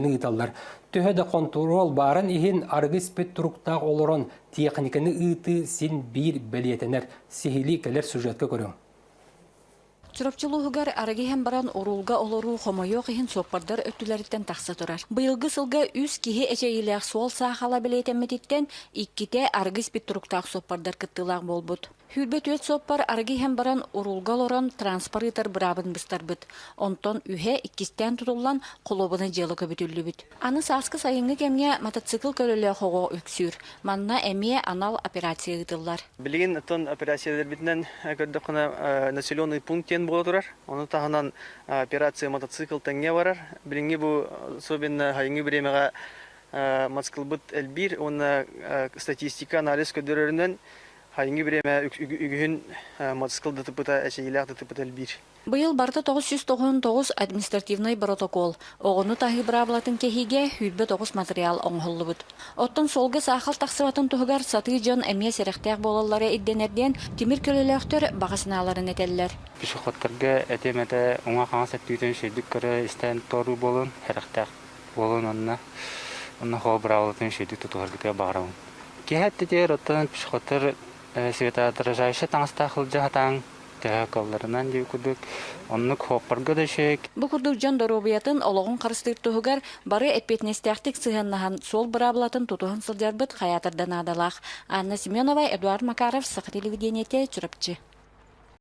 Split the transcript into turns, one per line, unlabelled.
Ыыталлар. Төһө да хонтуруол баарын иһин арыгы испит туруктаах олорон тиэхиньикэни ыытыы син биир бэлиэтэнэр. Сиһилии кэлэр сюжетка көрүҥ.
Чурапчы улууһугар арыгы иһэн баран уруулга олоруу хомойуох иһин суоппардар өттүлэриттэн тахса турар. Быйылгы сылга үс киһи эчэйиилээх суол саахала бэлиэтэммититтэн иккитэ арыгы испит туруктаах суоппардар кыттыылаах буолбут. 24 суоппар арыгы иһэн баран уруулга олорон транспорт ыытар быраабын быстарбыт. Онтон үһэ иккистээн тутуллан холуобунай дьыала көбүтүллүбүт. Аны сааскы сайыҥҥы кэмҥэ мотоцикл көлөлөөх оҕо үксүүр. Манна эмиэ анал операция ыытыллар.
Билигин оттон операцияларбытынан көрдөххүнэ населенный пункт диэн буола турар. Ону таһынан операция мотоцикл тэҥҥэ барар. Билиҥҥи бу особенно сайыҥҥы бириэмэҕэ мотоциклбыт элбиир уонна статистика анализ көрдөрөрүнэн Хайыҥы бириэмэ үгүһүн мотоцикл да эчэйиилээх да элбиир.
Быйыл барыта 999 административнай боротокуол, оҕону таһыы быраабылатын кэһиигэ 29 матырыйаал оҥоһуллубут. Оттон суолга саахал тахсыбатын туһугар сатыы дьон эмиэ сэрэхтээх буолаллара ирдэнэр диэн тимир көлөлөөхтөр баҕа санааларын этэллэр.
Пешеходтарга этиэм этэ уҥа-хаҥас өттүгүтүн үчүгэйдик көрө истэн туоруу буолун, сэрэхтээх буолун онно онно суол быраабылатын үчүгэйдик тутуһаргытыгар баҕарабын. Киһи эттитигэр оттон пешеходтар светоотражающай таҥастаах сылдьа сатааҥ төһө кыалларынан дии курдук оннук хуоппарга да үчүгэй.
Бу курдук дьон доруобуйатын, олоҕун харыстыыр туһугар бары эппиэтинэстээхтик сыһыаннаһан суол быраабылатын тутуһан сылдьарбыт хайаатар да наадалаах. Анна Семенова, Эдуард Макаров, Саха телевидениетэ, Чурапчы.